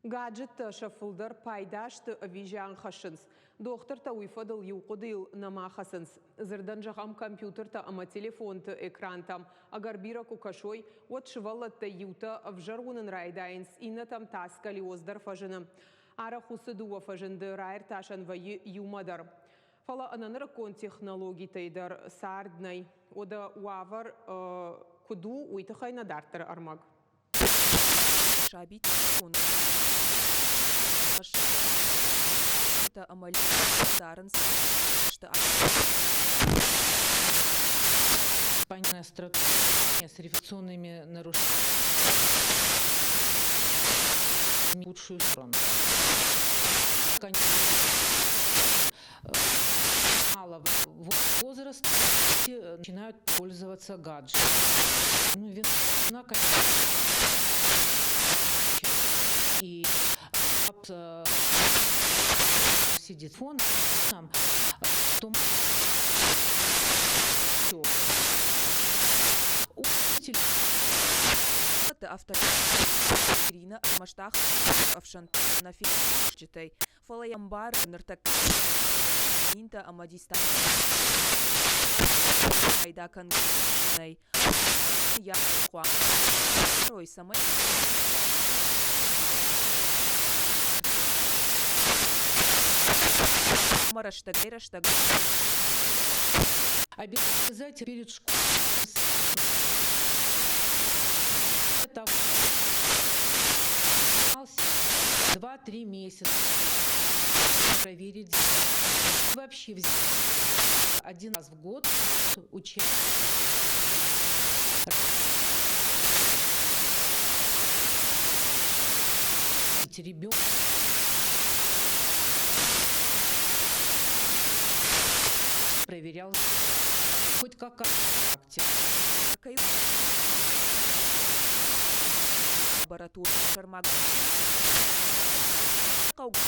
Гаджеттӕ сӕ фылдӕр пайда сты ӕви зиан хӕссынц? Дохтыртӕ уый фӕдыл иу хъуыдыйыл нӕма хӕцынц. Дзырдӕн зӕгъӕм, компьютертӕ ӕмӕ телефонты экрантӕм ӕгӕр бирӕ куы кӕсой, уӕд сывӕллӕттӕй иутӕ ӕвзӕр уынын райдайынц, иннӕтӕм та сколиоз дӕр фӕзыны. Арӕх уыцы дыууӕ фӕзынды раиртасӕн вӕййы иумӕ дӕр. Фӕлӕ ӕнӕнырыккон технологитӕй дӕр цард нӕй. Уӕдӕ уавӕр куыд у, уый тыххӕй нӕ дарддӕры ӕрмӕг. Сабиты ӕмӕ дарынц сты с революционными нарушениями лучшую сторону. Малого возраста начинают пользоваться гаджетами. Ну, вина, и сидит фон, потом Автор Ирина ӕрмӕст ӕфсӕнттӕ нӕ фесджытӕй, фӕлӕ йӕ ӕмбары ныртӕккӕ минтӕ ӕмӕ дистанци пайда кӕнгӕ нӕй. Йӕ хъуамӕ цӕмӕй ӕмӕ рӕстӕгӕй-рӕстӕгмӕ Обязать перед школой 2-3 месяца проверить вообще один раз в год учеб ребенка проверял хоть какая Лабораторийы сӕрмагонд хъӕугӕ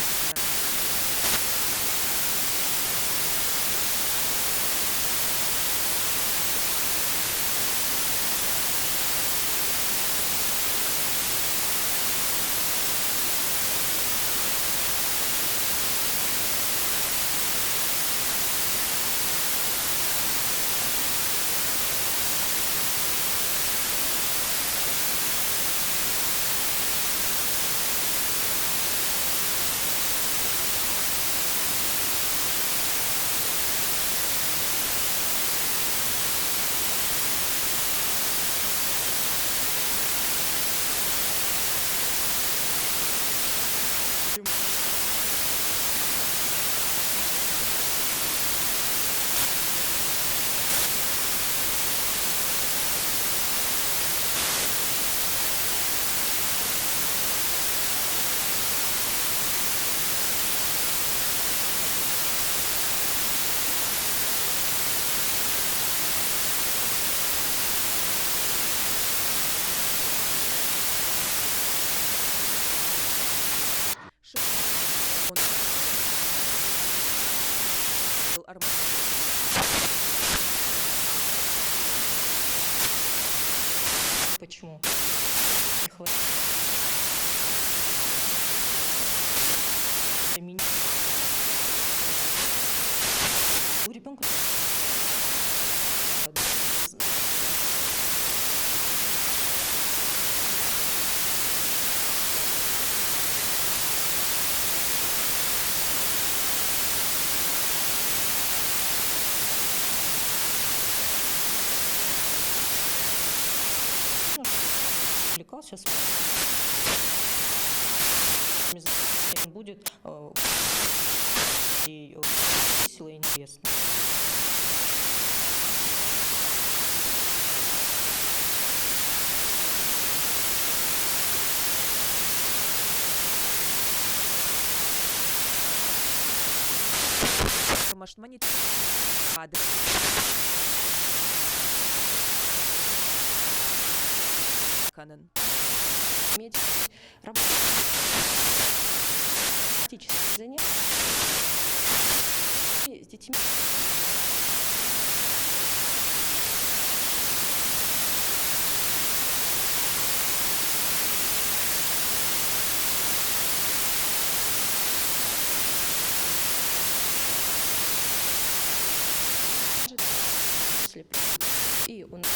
Почему? У ребенка Сейчас будет и весело и интересно. Ӕрмӕст мӕ кӕнын. Иметь занятия с детьми. У нас.